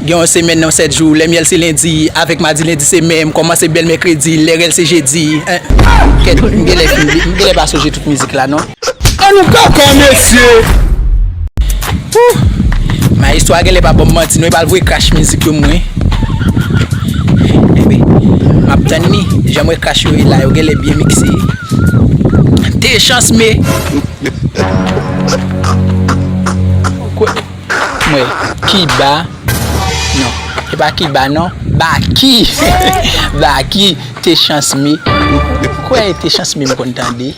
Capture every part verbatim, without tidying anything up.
Gen yon semèn nan sèt jou, lè myèl se lendi, avèk madi lendi se menm, kòmanse bèl mèkredi, lè rèl se jedi. Kèt, m genlè fin, m genlè pa sonje tout mizik la non. An nou kaka mesye. Maestro a genlè pa ban m manti non, li pral voye crash mizik pou mwen. Ebyen, m ap tann li, jan m wè crash yo ye la, yo genlè byen mikse. Te chans me. Mwen, Kiba. Non, se pa Kiba non. Baki. Baki, te chans me. Kwè te chans me m konn tande.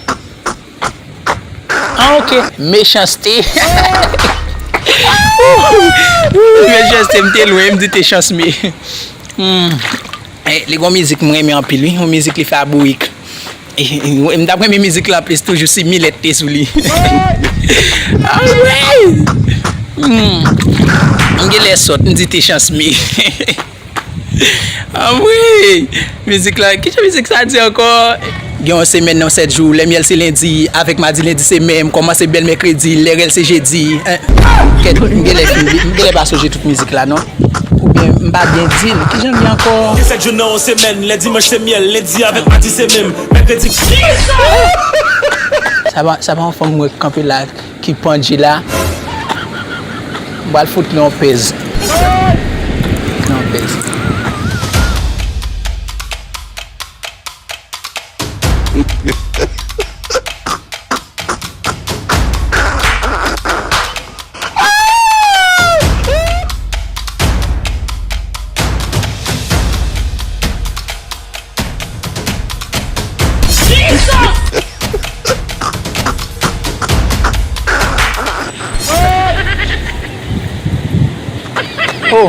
Ah, ok. Mechanste. Mechanste, m te lwen, m di te chans me. Hmm. Eh, li gon mizik mwen renmen anpil wi. Yon mizik li fè a bourik. M t ap renmen mizik la plis toujou si milèt te sou li. Anmwey! Hmm. M genlè sòt, m di te chans me. Anmwey! Mizik la, kijan mizik sa di ankò? Gen yon semèn nan sèt jou, lè myèl se lendi, avèk madi lendi se menm, kòmanse bèl mèkredi, lè rèl se jedi. Kèt, m genlè fin, m genlè pa sonje tout mizik la non. Oubyen m pa byen di l. Kijan l ye ankò? Gen sèt jou nan yon semèn, lè dimanch se myèl, lendi avèk madi se menm, mèkredi. Sa pa, sa pa yon fanm mwen k kanpe la, ki pandje la. M pral fout li yon pèz. Yon pèz. Oh,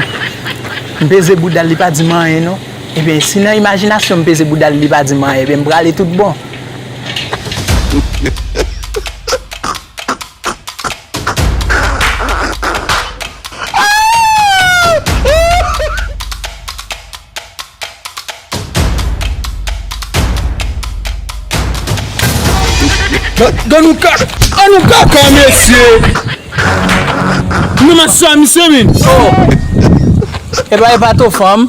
m peze bouda l, li pa di m anyen non. Ebyen, si nan imajinasyon m peze bouda l, li pa di m anyen, ebyen m prale tout bon. Gad, gad nou ka, gad nou kaka mesye. Nou maswa misye men. Oh. Epa, epa to fanm.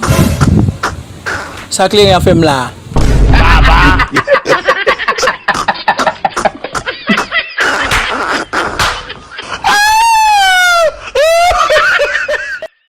Sa kleren an fè m la.